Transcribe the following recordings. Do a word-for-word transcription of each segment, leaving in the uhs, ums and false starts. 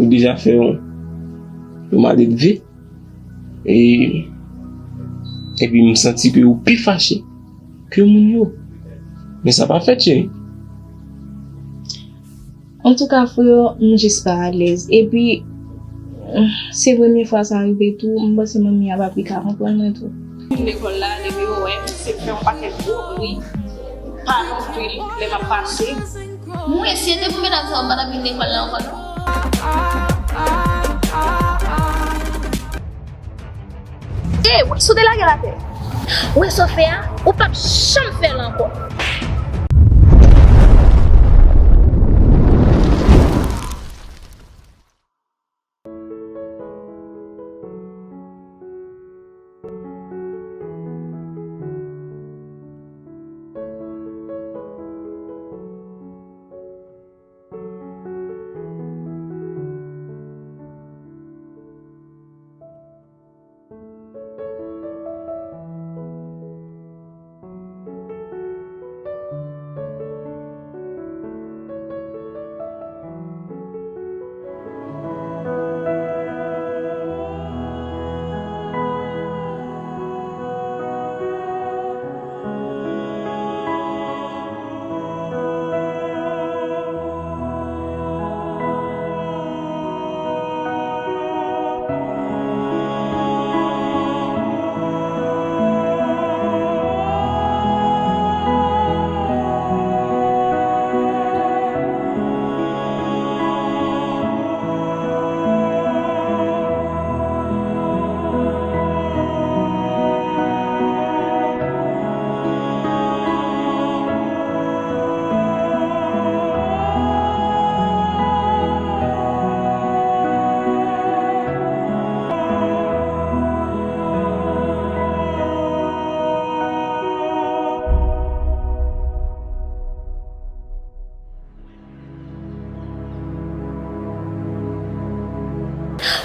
Ou deja fè yon, yon maledve. E, epi m santi ke ou pi fache ke moun yo. Men sa pa fèt, cheri. Antouka, freo, m jis pa alèz. Epi, se premye fwa sa rive tou, m panse manmi a pa pi ka konprann mwen tou. Vin lekòl la, depi yo wè m, se fè yon pakèt gwo bri, pale anpil lè m ap pase. Mwen, si se te pou medam sa yo, m pa t ap vin lekòl la ankò, non. Ey, wè sa w te lage l atè. Wè sa w fè a, ou p ap janm fè l ankò.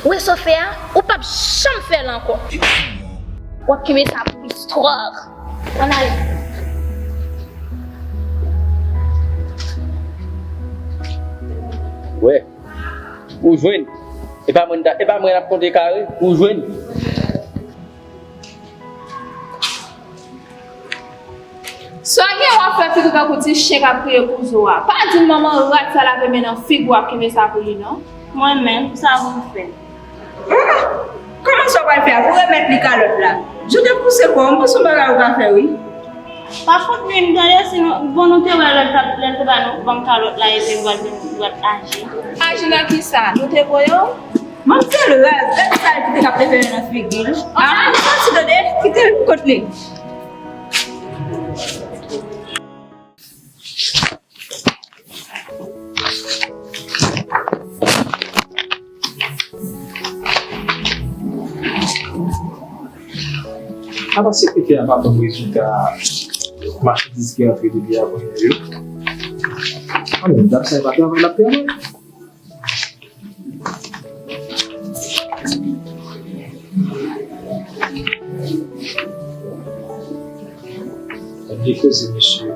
Wè sa w fè a, ou p ap janm fè l ankò. W ap kenbe sa pou istwa. Ann ale. Wè, ou jwenn. E pa mwen, e pa mwen n ap konte kare, ou jwenn. Sa w gen w ap fè figi w tankou ti chen k ap kriye pou zo a. Pa di m manman rat sa lave men nan figi w ap kenbe sa pou li non. Mwen menm, sa pou m fè? Kòman sa w pral fè a pou remèt li kalòt la? Jou te pouse kò w, m panse yon bagay ou ka fè wi. Pa fout li m tande, si nou, bon nou te wè lè l t ap, lè l te ba nou, ban m kalòt la epi m pral, m pral aji. Aji nan kisa? Nou te voye w? Manzè raz, gad sa l kite k ap leve men nan figi l. Ah, m santi tande, kite l kot li. Apa sekretè a pa ban m rezilta machandiz ki rantre depi avanyè yo? Anben, dam sa e pa travay l ap travay. Gade koze, mesye.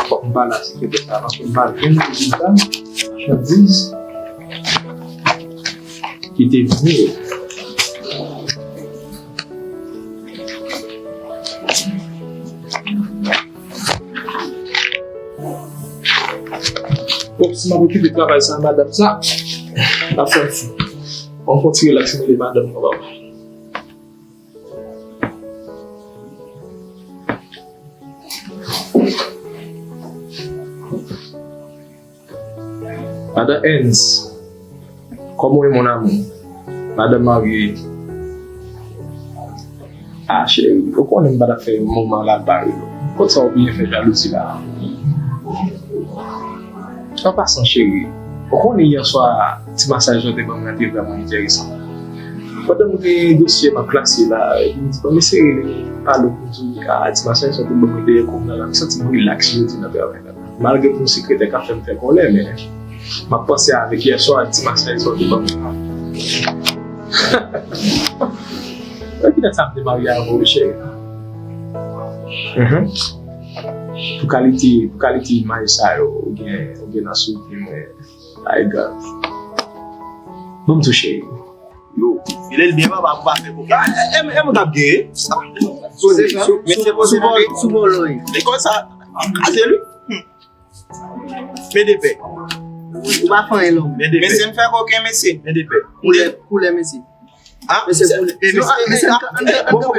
Fòk m pale a sekretè sa a, paske m pa jwenn rezilta machandiz ki te vini yo. Bon, si m ap okipe travay sa, madanm sa, l ap fè m fou. Bon, m fè yon ti relaks, m rele madanm mwen, papa. Madan Ernst, kòman w ye, mon amour? Madan marye. Ah, cheri, ou konnen m pa t ap fè moman la parèy non. Kot sa w byen fè jalouzi la? An pasan, cheri, ou konnen yè swa ti masaj ou te ban mwen an te vrèman enteresan. Pandan m gen dosye m ap klase la, epi m di, bon, m eseye pale w pou di, ah, ti masaj sa w te ban mwen dèyè kòm nan la, m santi m rilaks jodi nan travay la. Malgre pou yon sekretè k ap fè m fè kòlè, men m ap panse avèk yè swa ti masaj sa w te ban mwen la. Epi nan sa m te marye avè w, cheri. Mhm. Pou kalite, pou kalite imaj sa yo, ou gen, ou gen nan souvni mwen, ay, God. Ban m tou, cheri. Yo, file l byen, papa, pou pa fè koken. Ah, e, e, e mwen k ap genyen. Mesye, poze nan li. Sou vòlò. E konsa, kraze li. Men de pè. Ou pa fè anyen long. Men de pè. Mesye, m fè koken, mesye. Men de pè. Koulè, koulè, mesye. Ah, mesye, koulè.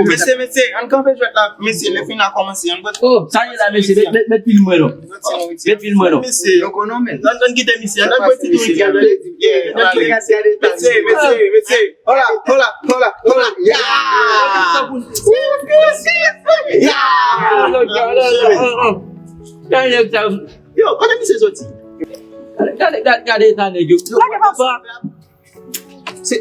Mesye, mesye, ann kanpe jwèt la. Mesye, lè fin la kòmanse, ann pran. Oh, sa ye la, mesye. Met, met, met pil mwen, non. Met pil mwen, non. Mesye, yo konnen men. Ann, ann kite misye. Ann pran ti tou misye. Mesye, mesye, mesye. Hola, hola, hola, hola. Ya! Ya! Yo, kote misye soti? Gade, gade, gade eta nèg yo. Lage papa. Se,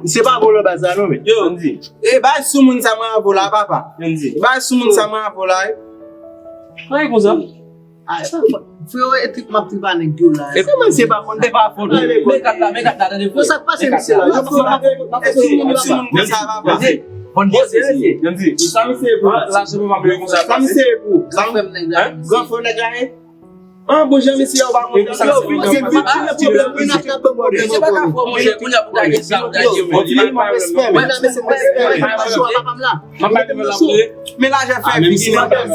se pa bon nan baz la non, men. Yo, Andy. E bay sou moun sa mwen avou la, papa. Andy. Bay sou moun sa mwen avou la, eh. Mwen konsa. Ay, freo, e trip m ap trip a nèg yo la. E kòman se pa konn, se pa fon. Men kat la, men kat la, tande frè. Sa k pase misye la? Yo fè, fè, fè, fè, fè, fè, papa. Bon, bon, se mesye. Sa misye pou. La se pou pa konsa. Sa misye pou. Sa frè m nèg la. Gran frè nèg la, eh? An, bon, jan misye yo pa konn. Yo, vin se vin ti pwoblèm, vin ap pwoblèm. Se pa ka fò, monchè, kounye a pou ta gen sa, pou ta gen. Bon, ti respè, men. Respè, men. Respè, papa m la. M ap pale la. Men lajè fè vin,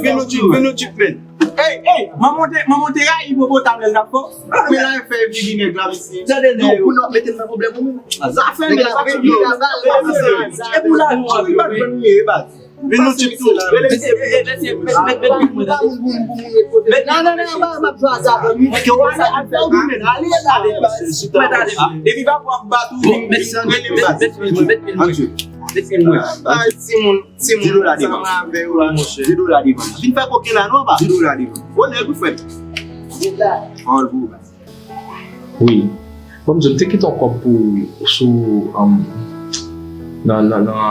vin nou tchip, vin nou tchip, men. Ey, ey, manman te, manman te rayi ipopotam lè l t ap fò. Men lajè fè vin nèg la, mesye. Tande non, pou nou mete m nan pwoblèm ou menm. Zafè nèg la, vin la, vin la, vin la. E pou la, vin la, vin la. Vin nou tchip tou. Mesye, mesye, mesye, met, met, met pil mwen, tande. Met, non, non, non, non, m ap jwe a zafè. Ke w ale, al fè w goumen, ale, ale. Mwen tande. Depi pa pou ap bat ou, vin, vin, met, met, met pil mwen, met pil mwen. Met pil mwen. Bay timoun, timoun, ansanm avè yo la, monchè. Di dola devan. Vin fè koken la, non, pa? Di dola devan. Bon, nèg ou fè. An gwo. Wi. Bon, m di w, m te kite yon kòb pou ou sou, um, nan, nan, nan,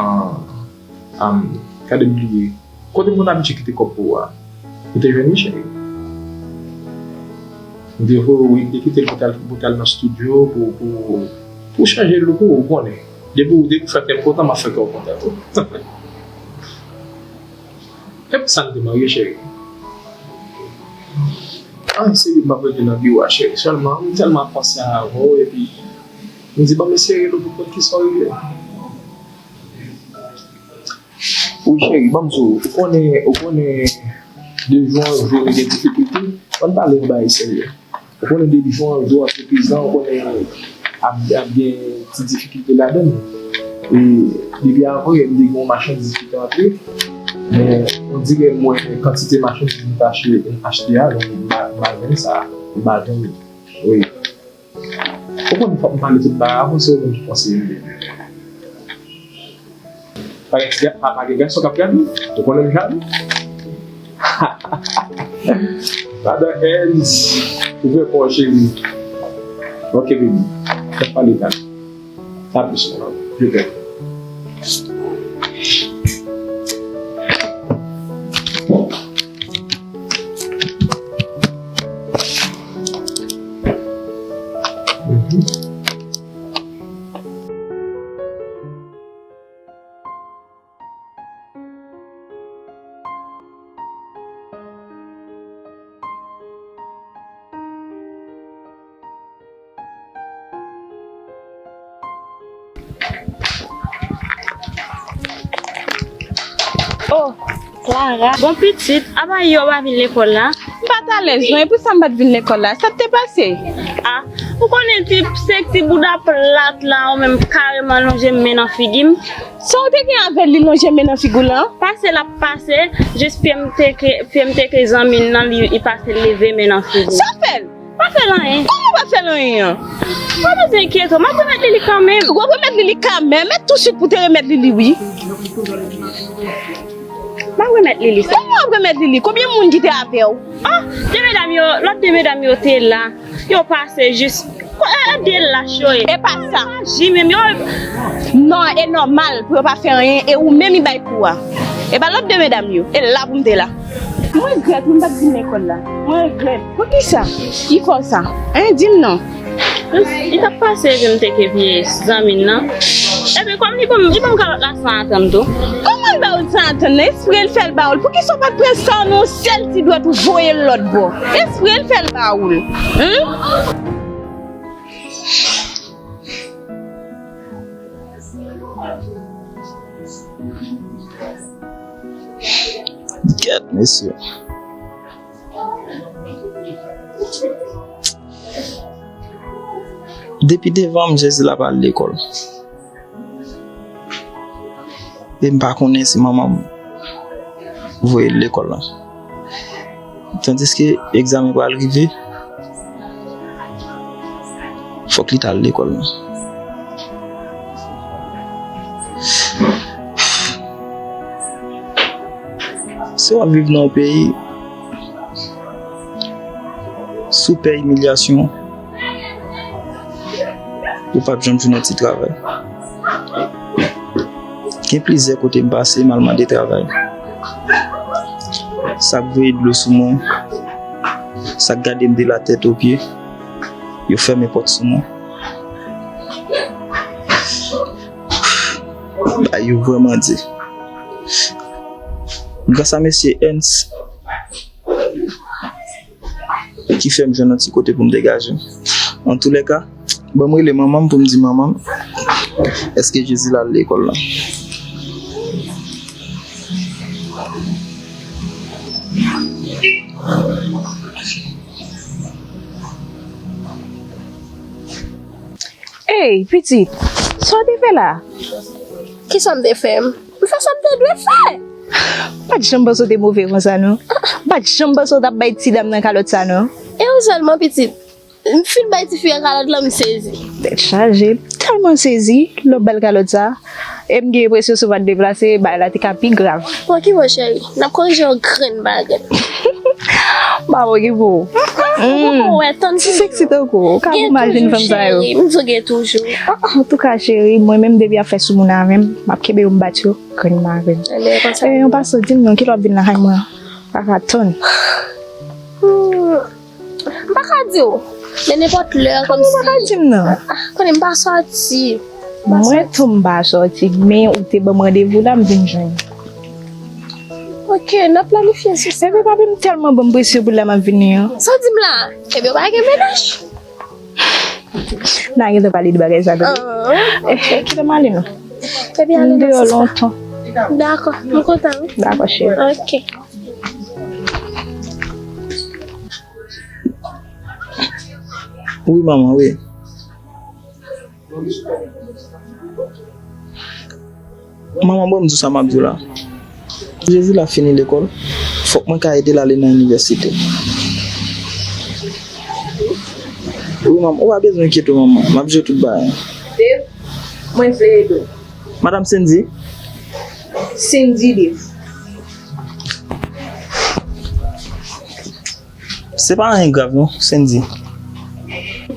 um, gade m bliye. Kote m konn abitye kite kòb pou ou a? Ou te jwenn li, cheri? M te voye, wi, m te kite l pou t al, pou t al nan estidyo, pou, pou, pou chanje look ou, ou konnen. Depi ou, depi ou fè kè m kontan, m ap fè kè w kontan tou. E pou sa n te marye, cheri. Ay, se li m ap regle nan biwo a, cheri. Sèlman, m tèlman ap panse avè w, epi m di, ban m eseye rele w pou m konn kisa w rele. Wi, cheri, ban m di w, ou konnen, ou konnen, de jou an jou, nou gen difikilte. Ann pale yon bagay serye. Ou konnen depi jou an jou antrepriz lan, ou konnen ap, ap gen ti difikilte ladan l. E depi avan yè m te gen yon machandiz ki te antre, men on dirè m wè kantite machandiz m te achte, achte a, donk m pa, m pa jwenn sa, m pa jwenn li. Wi. Ou konnen fòk m pale tout bagay avan, se ou menm ki konseye m. Pa gen ti ga-, pa, pa gen gason k ap gade m. Ou konnen m jalou. Madan Ernst, ouvè pòch, cheri. Ok, baby. N ap pale talè. A plis, mon amour. Je t'aime. Mhm. Oh, Clara. Bon pitit, apa yè w pa vin lekòl la? M pa t alèz non, e pou sa m pa t vin lekòl la. Sa k te pase? Ah, ou konnen ti, se ti bouda plat la, ou menm kareman lonje men nan figi m. Sa w te gen avè l, li lonje men nan figi w lan? Pase l ap pase, jis pye m teke, pye m teke zanmi l nan, li, li pase leve men nan figi m. Sa w fè l? Pa fè l anyen. Kòman w pa fè l anyen an? Pa bezwen enkyete w, m ap remèt li li kanmenm. W ap remèt li li kanmenm? E tousuit pou w te remèt li li, wi. M ap remèt li li. Kòman w ap remèt li li? Konbyen moun ki te avè w? Oh, de medam yo, lòt de medam yo te la. Yo pase jis. Ko-, e, e de lach yo ye. E pa sa. Aji menm yo. Non, e nòmal pou yo pa fè anyen, e ou menm ki bay kou a. E pa lòt de medam yo. E la pou m te la. Mwen regrèt wi m pa t vin lekòl la. Mwen regrèt. Poukisa? Ki fè w sa? Hein, di m non. Li t ap pase epi m te ke vye zanmi l nan. Epi kòm li ban m, li ban m kalòt la san atann tou. Kòman l ba w Sa atann nan, espre l fè l ba ou l. Poukisa w pa t pran sa w nan yon sèl ti dwèt ou voye l lòt bò? Espre l fè l ba ou l. Humm? Gèt, mesye. Depi devan m, Jezi la pa al lekòl. E m pa konnen si manman m voye l lekòl la. Tandiske egzamen pral rive, fòk li t al lekòl la. Si w ap viv nan yon peyi sou pè imilyasyon, ou p ap janm jwenn yon ti travay. Gen plizyè kote m pase, m al mande travay. Sa k voye dlo sou mwen, sa k gade m de la tèt o pye, yo fèmen pòt sou mwen. Bagay yo vrèman di. Gras a mesye Ernst, ki fè m jwenn yon ti kote pou m degaje. Antoulèka, ban m rele manman m pou m di manman m, èske Jezi la al lekòl la? Ey, pitit, sa w te fè la? Kisa m te fè? M fè sa m te dwe fè. Pa t janm panse w te move konsa, non. Pa t janm panse w t ap bay ti dam nan kalòt sa, non. E ou sèlman, pitit. M fin bay tifi a kalòt lan, m sezi. Tèt chaje, tèlman sezi, lè w ba l kalòt sa. E m gen enpresyon si w pa t deplase, bagay la te ka pi grav. Bon, ki bon, cheri, n ap korije yon grenn bagay. M pa okipe w. Ou poko wè, tann toujou. Ti seksi tankou w, ou ka imajine fanm sa yo. Cheri, m di w gen toujou. Antouka, cheri, mwen menm depi y ap fè soumoun avè m, m ap kenbe yo, m bat yo, grenn mari m. Ebyen, konsa. E, an pasan, di m non, kilè w ap vin lakay mwen? Pa ka tann. Hmm. M pa ka di w. Men nenpòt lè, kòmsi. Ou pa ka di m non. Ah, konnen m pa sòti. Mwen tou m pa sòti, men ou te ban m randevou la, m vin jwenn ou. Ok, n ap planifye sou sa. Epi papi m tèlman ban m presyon pou lè m ap vini an. Sa w di m la? Ebyen, w pa gen mennaj? N a gentan pale de bagay sa tou. Ah, ok. Eh, kite m ale non. Ebyen, ale nan sans la. M deyò lontan. Dakò, m kontan wi. Dakò, cheri. Ok. Wi, manman, wi. Manman, bon, m di w sa m ap di w la. Jezi la fini lekòl, fòk mwen ka ede l ale nan inivèsite. Wi, manman, ou pa bezwen enkyete w, manman. M ap jere tout bagay. Dave, mwen vle ede w. Madam Cindy? Cindy, Dave. Se pa anyen grav non, Cindy.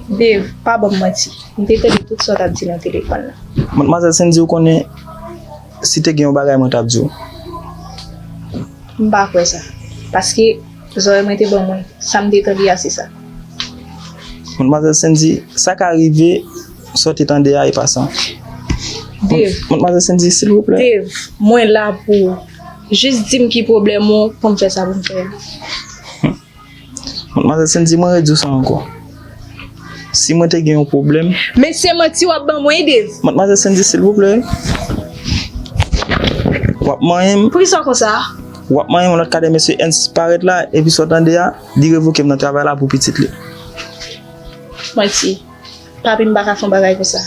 Dave, pa ban m manti. M te tande tout sa w t ap di nan telefòn nan. Madmwazèl Cindy, ou konnen, si te gen yon bagay mwen t ap di w. M pa kwè sa. Paske zòrèy mwen te ban mwen, sa m te tande a se sa. Madmwazèl Cindy, sa ka rive, sa w te tande a e pa sa. Dave. Madmwazèl Cindy, silvouplè. Dave, mwen la pou ou. Jis di m ki pwoblèm ou pou m fè sa pou m fè a. Madmwazèl Cindy, mwen redi w sa ankò. Si mwen te gen yon pwoblèm. Men se manti w ap ban mwen, Dave. Madmwazèl Cindy, silvouplè. W ap manyen m. Poukisa w konsa? W ap manyen m, lòt kadè mesye Ernst parèt la, epi sa w tande a, li revoke m nan travay la pou pitit li. Manti. Papi m pa ka fè yon bagay konsa.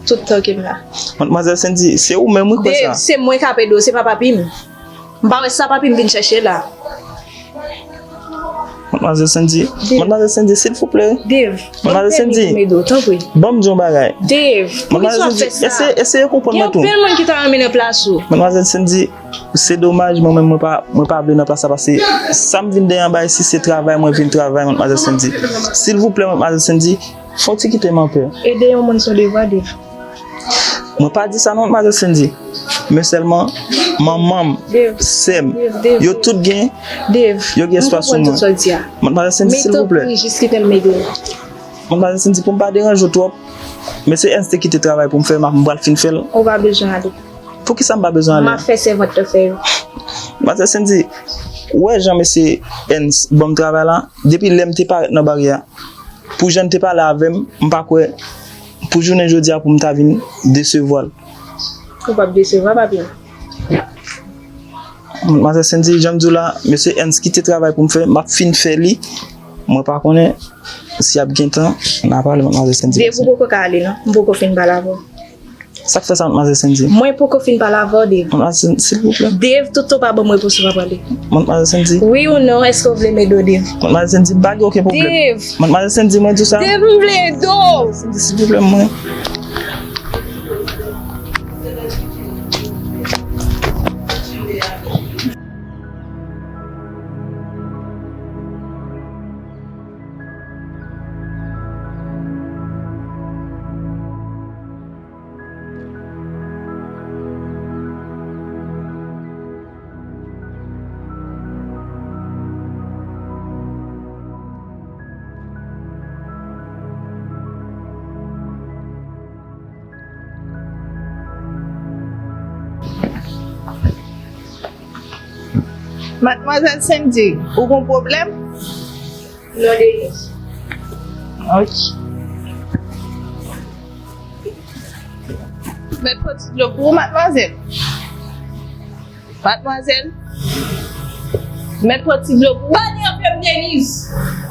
Tout tan ke m la. Madmwazèl Cindy, se ou menm wi k fè sa. Dave, se mwen k ap ede w, se pa papi m. M pa wè sa papi m vin chèche la. Madmwazèl Cindy, Dave. Madmwazèl Cindy, silvouplè. Dave, ban m pèmi pou m ede w, tanpri. Ban m di yon bagay. Dave, poukisa w ap fè sa? Eseye, eseye konprann mwen tou. Gen anpil moun ki ta renmen nan plas ou. Madmwazèl Cindy, se domaj, mwen menm, mwen pa, mwen pa vle nan plas sa, paske sa m vin dèyè anba isi, se travay, mwen vin travay, Madmwazèl Cindy. Silvouplè, Madmwazèl Cindy, fò w ti kite m anpè. Ede yon moun se yon devwa, Dave. Mwen pa di sa non, Madmwazèl Cindy. Men sèlman, manman m, sè m, yo tout gen, yo gen espwa sou mwen. Madmwazèl Cindy, silvouplè. Madmwazèl Cindy, pou m pa deranje w twòp, men se Ernst te kite travay pou m fè, m ap, m pral fin fè l. Ou pa bezwen ale. Poukisa m pa bezwen ale? M ap fè sèvant lan fè yo. Manzè Sendy, ou wè jan mesye Ernst ban m travay la? Depi lè m te parèt nan baryè a, pou jan l te pale avè m, m pa kwè pou jounen jodi a pou m ta vin desevwa l. Ou p ap desevwa, papi. Manzè Sendy, jan m di w la, mesye Ernst kite travay pou m fè, m ap fin fè li. Mwen pa konnen si y ap gen tan, n a pale, Manzè Sendy. Dev, ou poko ka ale non, m poko fin pale avè w. Sa k fè sa, Manzè Sendy? Mwen poko fin pale avè w, Dev. Manzè Sendy, silvouplè. Dev, tout tan w pa ban m repons, ou pa prale. Manzè Sendy. Wi ou non, èske w vle m ede w, Dev? Manzè Sendy, pa gen okenn pwoblèm. Dev! Manzè Sendy, mwen di w sa. Dev, m vle ede w! Sendy, silvouplè, mwen. Madmwazèl Sendy, ou gon pwoblèm? Non, Denise. Ok. Mèt pran ti dlo pou ou, madmwazèl. Madmwazèl. Mèt pran ti dlo pou ou. Pa nerve m, Denise.